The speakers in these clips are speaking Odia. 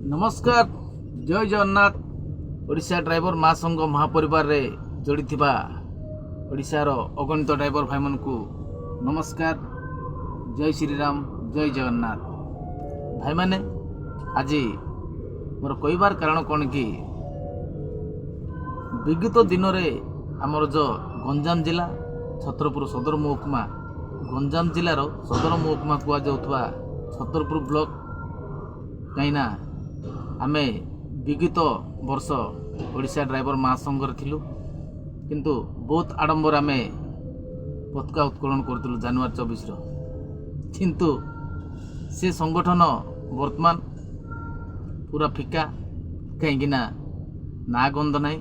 ନମସ୍କାର, ଜୟ ଜଗନ୍ନାଥ। ଓଡ଼ିଶା ଡ୍ରାଇଭର ମହାସଂଘ ମହାପରିବାରରେ ଯୋଡ଼ିଥିବା ଓଡ଼ିଶାର ଅଗଣିତ ଡ୍ରାଇଭର ଭାଇମାନଙ୍କୁ ନମସ୍କାର, ଜୟ ଶ୍ରୀରାମ, ଜୟ ଜଗନ୍ନାଥ। ଭାଇମାନେ, ଆଜି ମୋର କହିବାର କାରଣ କ'ଣ କି ବିଗତ ଦିନରେ ଆମର ଯେଉଁ ଗଞ୍ଜାମ ଜିଲ୍ଲା ଛତ୍ରପୁର ସଦର ମହକୁମା, ଗଞ୍ଜାମ ଜିଲ୍ଲାର ସଦର ମହକୁମା କୁହାଯାଉଥିବା ଛତ୍ରପୁର ବ୍ଲକ, କାହିଁକିନା ଆମେ ବିଗତ ବର୍ଷ ଓଡ଼ିଶା ଡ୍ରାଇଭର ମହାସଂଘରେ ଥିଲୁ, କିନ୍ତୁ ବହୁତ ଆଡ଼ମ୍ବର ଆମେ ପତାକା ଉତ୍କୋଳନ କରୁଥିଲୁ ଜାନୁଆରୀ 24ର। କିନ୍ତୁ ସେ ସଂଗଠନ ବର୍ତ୍ତମାନ ପୁରା ଫିକା, କାହିଁକିନା ନାଁ ଗନ୍ଧ ନାହିଁ।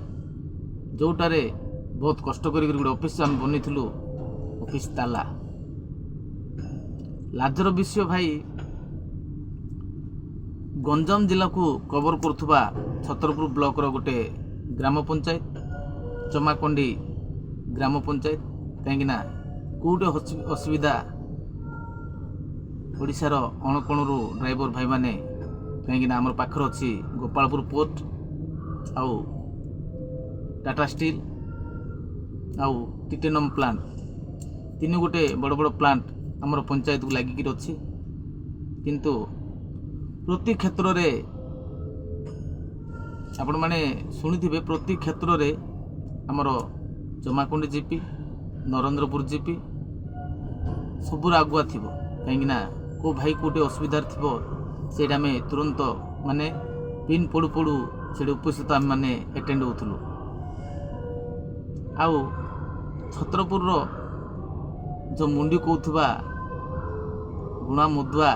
ଯେଉଁଟାରେ ବହୁତ କଷ୍ଟ କରିକି ଗୋଟେ ଅଫିସ୍ ଆମେ ବନେଇଥିଲୁ, ଅଫିସ୍ ତାଲା। ଲାଜର ବିଷୟ ଭାଇ, ଗଞ୍ଜାମ ଜିଲ୍ଲାକୁ କଭର କରୁଥିବା ଛତ୍ରପୁର ବ୍ଲକର ଗୋଟେ ଗ୍ରାମ ପଞ୍ଚାୟତ, ଚମାଖଣ୍ଡି ଗ୍ରାମ ପଞ୍ଚାୟତ। କାହିଁକିନା କେଉଁଠି ଅସୁବିଧା, ଓଡ଼ିଶାର ଅଣକୋଣରୁ ଡ୍ରାଇଭର ଭାଇମାନେ, କାହିଁକିନା ଆମର ପାଖରେ ଅଛି ଗୋପାଳପୁର ପୋର୍ଟ ଆଉ ଟାଟା ଷ୍ଟିଲ୍ ଆଉ ଟିଟେନମ୍ ପ୍ଲାଣ୍ଟ, ତିନି ଗୋଟେ ବଡ଼ ବଡ଼ ପ୍ଲାଣ୍ଟ ଆମର ପଞ୍ଚାୟତକୁ ଲାଗିକିରି ଅଛି। କିନ୍ତୁ ପ୍ରତି କ୍ଷେତ୍ରରେ ଆପଣମାନେ ଶୁଣିଥିବେ, ପ୍ରତି କ୍ଷେତ୍ରରେ ଆମର ଚମାଖଣ୍ଡି ଜିପି, ନରେନ୍ଦ୍ରପୁର ଜିପି ସବୁର ଆଗୁଆ ଥିବ। କାହିଁକିନା କେଉଁ ଭାଇ କେଉଁଠି ଅସୁବିଧାରେ ଥିବ, ସେଇଟା ଆମେ ତୁରନ୍ତ ମାନେ ପିନ୍ ପଡ଼ୁ ପଡ଼ୁ ସେଠି ଉପସ୍ଥିତ ଆମେମାନେ ଆଟେଣ୍ଡ ହେଉଥିଲୁ। ଆଉ ଛତ୍ରପୁରର ଯେଉଁ ମୁଣ୍ଡି କହୁଥିବା ଗୁଣା ମୁଦୁଆ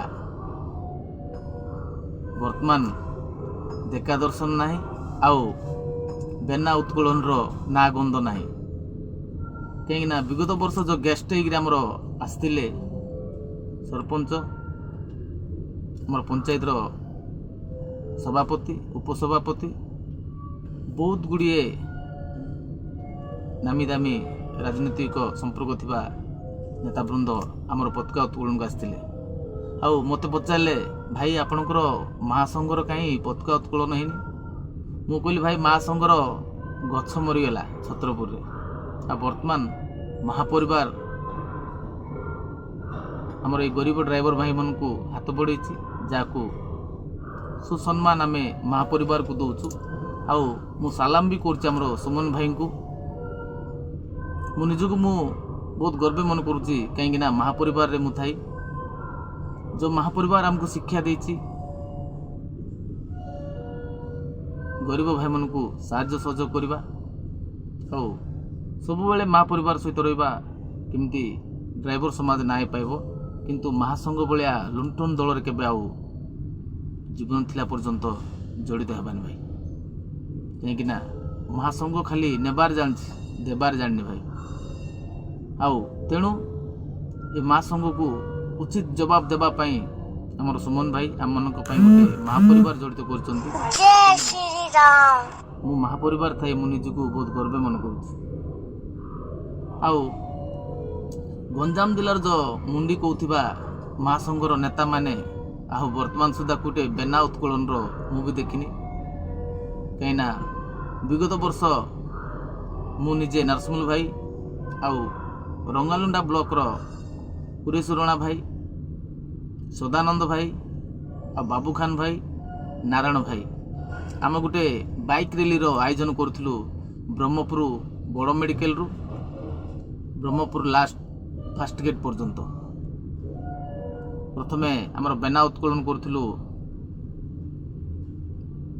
ବର୍ତ୍ତମାନ ଦେଖା ଦର୍ଶନ ନାହିଁ ଆଉ ବେନା ଉତ୍କୋଳନର ନାଁ ଗନ୍ଧ ନାହିଁ। କାହିଁକିନା ବିଗତ ବର୍ଷ ଯେଉଁ ଗେଷ୍ଟ ହେଇକିରି ଆମର ଆସିଥିଲେ ସରପଞ୍ଚ, ଆମର ପଞ୍ଚାୟତର ସଭାପତି, ଉପସଭାପତି, ବହୁତ ଗୁଡ଼ିଏ ନାମୀ ଦାମୀ ରାଜନୈତିକ ସମ୍ପର୍କ ଥିବା ନେତାବୃନ୍ଦ ଆମର ପତାକା ଉତ୍କୋଳନକୁ ଆସିଥିଲେ। ଆଉ ମୋତେ ପଚାରିଲେ, "ଭାଇ, ଆପଣଙ୍କର ମହାସଂଘର କାହିଁ ପତାକା ଉତ୍କୋଳନ ହେଇନି?" ମୁଁ କହିଲି, "ଭାଇ, ମହାସଂଘର ଗଛ ମରିଗଲା ଛତ୍ରପୁରରେ ଆଉ ବର୍ତ୍ତମାନ ମହାପରିବାର ଆମର ଏଇ ଗରିବ ଡ୍ରାଇଭର ଭାଇମାନଙ୍କୁ ହାତ ବଢ଼େଇଛି, ଯାହାକୁ ସୁସମ୍ମାନ ଆମେ ମହାପରିବାରକୁ ଦେଉଛୁ।" ଆଉ ମୁଁ ସାଲାମ ବି କରୁଛି ଆମର ସୁମନ ଭାଇଙ୍କୁ। ମୁଁ ନିଜକୁ ମୁଁ ବହୁତ ଗର୍ବ ମନେ କରୁଛି, କାହିଁକିନା ମହାପରିବାରରେ ମୁଁ ଥାଇ ଯେଉଁ ମହାପରିବାର ଆମକୁ ଶିକ୍ଷା ଦେଇଛି ଗରିବ ଭାଇମାନଙ୍କୁ ସାହାଯ୍ୟ ସହଯୋଗ କରିବା ଆଉ ସବୁବେଳେ ମା ପରିବାର ସହିତ ରହିବା, କେମିତି ଡ୍ରାଇଭର ସମାଜ ନ୍ୟାୟ ପାଇବ। କିନ୍ତୁ ମହାସଂଘ ଭଳିଆ ଲୁଣ୍ଠନ ଦଳରେ କେବେ ଆଉ ଜୀବନ ଥିଲା ପର୍ଯ୍ୟନ୍ତ ଜଡ଼ିତ ହେବାନି ଭାଇ। କାହିଁକିନା ମହାସଂଘ ଖାଲି ନେବାର ଜାଣିଛି, ଦେବାର ଜାଣିନି ଭାଇ। ଆଉ ତେଣୁ ଏ ମହାସଂଘକୁ ଉଚିତ ଜବାବ ଦେବା ପାଇଁ ଆମର ସୁମନ ଭାଇ ଆମମାନଙ୍କ ପାଇଁ ଗୋଟେ ମହାପରିବାର ଜଡ଼ିତ କରିଛନ୍ତି। ଜୟ ଶ୍ରୀରାମ। ମୁଁ ମହାପରିବାର ଥାଇ ମୁଁ ନିଜକୁ ବହୁତ ଗର୍ବ ମନେ କରୁଛି। ଆଉ ଗଞ୍ଜାମ ଜିଲ୍ଲାର ଯେଉଁ ମୁଣ୍ଡି କହୁଥିବା ମହାସଂଘର ନେତାମାନେ ଆଉ ବର୍ତ୍ତମାନ ସୁଦ୍ଧା ଗୋଟେ ବେନା ଉତ୍କୋଳନର ମୁଁ ବି ଦେଖିନି। କାହିଁକିନା ବିଗତ ବର୍ଷ ମୁଁ ନିଜେ, ନରସିଂହ ଭାଇ ଆଉ ରଙ୍ଗାଲୁଣ୍ଡା ବ୍ଲକର କୁରେଶ ରଣା ଭାଇ, ସଦାନନ୍ଦ ଭାଇ ଆଉ ବାବୁ ଖାନ ଭାଇ, ନାରାୟଣ ଭାଇ, ଆମେ ଗୋଟେ ବାଇକ୍ ର୍ୟାଲିର ଆୟୋଜନ କରୁଥିଲୁ ବ୍ରହ୍ମପୁର ବଡ଼ ମେଡ଼ିକାଲରୁ ବ୍ରହ୍ମପୁର ଲାଷ୍ଟ ଫାଷ୍ଟ ଗେଟ୍ ପର୍ଯ୍ୟନ୍ତ। ପ୍ରଥମେ ଆମର ବେନା ଉତ୍କୋଳନ କରୁଥିଲୁ,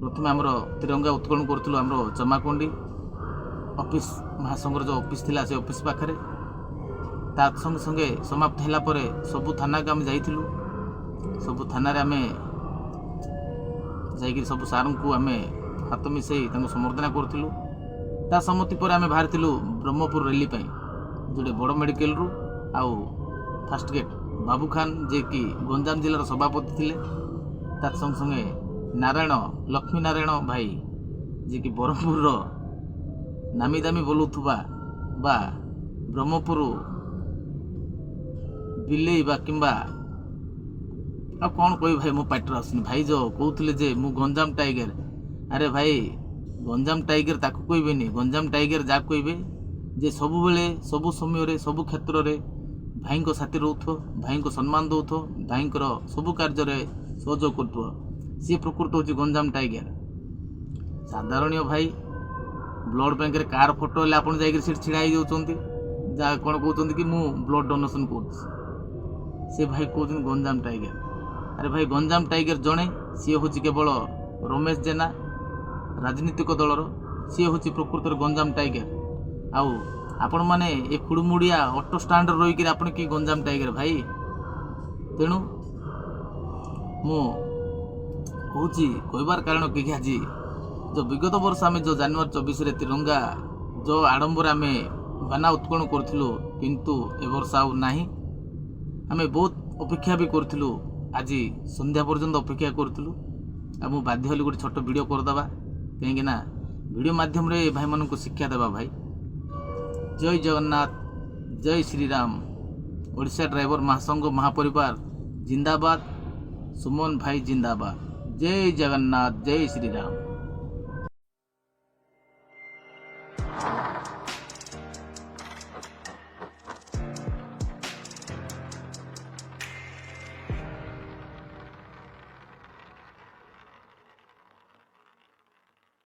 ପ୍ରଥମେ ଆମର ତିରଙ୍ଗା ଉତ୍କୋଳନ କରୁଥିଲୁ ଆମର ଚମାଖଣ୍ଡି ଅଫିସ୍, ମହାସଂଘର ଯେଉଁ ଅଫିସ୍ ଥିଲା ସେ ଅଫିସ୍ ପାଖରେ। ତା ସଙ୍ଗେ ସଙ୍ଗେ ସମାପ୍ତ ହେଲା ପରେ ସବୁ ଥାନାକୁ ଆମେ ଯାଇଥିଲୁ। ସବୁ ଥାନାରେ ଆମେ ଯାଇକିରି ସବୁ ସାର୍ଙ୍କୁ ଆମେ ହାତ ମିଶାଇ ତାଙ୍କୁ ସମ୍ବର୍ଦ୍ଧନା କରୁଥିଲୁ। ତା ସମ୍ମତି ପରେ ଆମେ ବାହାରିଥିଲୁ ବ୍ରହ୍ମପୁର ର୍ୟାଲି ପାଇଁ, ଯେଉଁଠି ବଡ଼ ମେଡ଼ିକାଲରୁ ଆଉ ଫାଷ୍ଟ ଗେଟ୍ ବାବୁ ଖାନ, ଯିଏକି ଗଞ୍ଜାମ ଜିଲ୍ଲାର ସଭାପତି ଥିଲେ, ତା ସଙ୍ଗେ ସଙ୍ଗେ ନାରାୟଣ, ଲକ୍ଷ୍ମୀ ନାରାୟଣ ଭାଇ, ଯିଏକି ବ୍ରହ୍ମପୁରର ନାମୀ ଦାମୀ ବୋଲୁଥିବା ବା ବ୍ରହ୍ମପୁର ବିଲେଇ ବା କିମ୍ବା ଆଉ କ'ଣ କହିବି ଭାଇ, ମୋ ପାଟିରେ ଆସୁନି। ଭାଇ ଯେଉଁ କହୁଥିଲେ ଯେ ମୁଁ ଗଞ୍ଜାମ ଟାଇଗର, ଆରେ ଭାଇ, ଗଞ୍ଜାମ ଟାଇଗର ତାକୁ କହିବେନି। ଗଞ୍ଜାମ ଟାଇଗର ଯାହାକୁ କହିବେ ଯେ ସବୁବେଳେ, ସବୁ ସମୟରେ, ସବୁ କ୍ଷେତ୍ରରେ ଭାଇଙ୍କ ସାଥିରେ ରହୁଥିବ, ଭାଇଙ୍କୁ ସମ୍ମାନ ଦେଉଥିବ, ଭାଇଙ୍କର ସବୁ କାର୍ଯ୍ୟରେ ସହଯୋଗ କରୁଥିବ, ସିଏ ପ୍ରକୃତ ହେଉଛି ଗଞ୍ଜାମ ଟାଇଗର। ସାଧାରଣୀୟ ଭାଇ, ବ୍ଲଡ଼ ବ୍ୟାଙ୍କରେ କାହାର ଫଟୋ ହେଲେ ଆପଣ ଯାଇକରି ସେଠି ଛିଡ଼ା ହେଇଯାଉଛନ୍ତି, ଯାହା କ'ଣ କହୁଛନ୍ତି କି ମୁଁ ବ୍ଲଡ଼ ଡୋନେସନ୍ କରୁଛି। ସେ ଭାଇ କହୁଛନ୍ତି ଗଞ୍ଜାମ ଟାଇଗର। ଆରେ ଭାଇ, ଗଞ୍ଜାମ ଟାଇଗର ଜଣେ, ସିଏ ହେଉଛି କେବଳ ରମେଶ ଜେନା, ରାଜନୀତିକ ଦଳର। ସିଏ ହେଉଛି ପ୍ରକୃତରେ ଗଞ୍ଜାମ ଟାଇଗର। ଆଉ ଆପଣମାନେ ଏ ଖୁଡ଼ୁମୁଡ଼ିଆ ଅଟୋ ଷ୍ଟାଣ୍ଡରେ ରହିକରି ଆପଣ କି ଗଞ୍ଜାମ ଟାଇଗର ଭାଇ? ତେଣୁ ମୁଁ କହୁଛି, କହିବାର କାରଣ କି, ଆଜି ଯେଉଁ ବିଗତ ବର୍ଷ ଆମେ ଯେଉଁ ଜାନୁଆରୀ 24ରେ ତିରଙ୍ଗା ଯେଉଁ ଆଡ଼ମ୍ବରେ ଆମେ ବାନା ଉତ୍କୋଳନ କରୁଥିଲୁ, କିନ୍ତୁ ଏ ବର୍ଷ ଆଉ ନାହିଁ। ଆମେ ବହୁତ ଅପେକ୍ଷା ବି କରୁଥିଲୁ, ଆଜି ସନ୍ଧ୍ୟା ପର୍ଯ୍ୟନ୍ତ ଅପେକ୍ଷା କରୁଥିଲୁ। ଆଉ ମୁଁ ବାଧ୍ୟ ହେଲି ଗୋଟେ ଛୋଟ ଭିଡ଼ିଓ କରିଦେବା, କାହିଁକି ନା ଭିଡ଼ିଓ ମାଧ୍ୟମରେ ଭାଇମାନଙ୍କୁ ଶିକ୍ଷା ଦେବା। ଭାଇ, ଜୟ ଜଗନ୍ନାଥ, ଜୟ ଶ୍ରୀରାମ। ଓଡ଼ିଶା ଡ୍ରାଇଭର ମହାସଂଘ ମହାପରିବାର ଜିନ୍ଦାବାଦ। ସୁମନ ଭାଇ ଜିନ୍ଦାବାଦ। ଜୟ ଜଗନ୍ନାଥ, ଜୟ ଶ୍ରୀରାମ।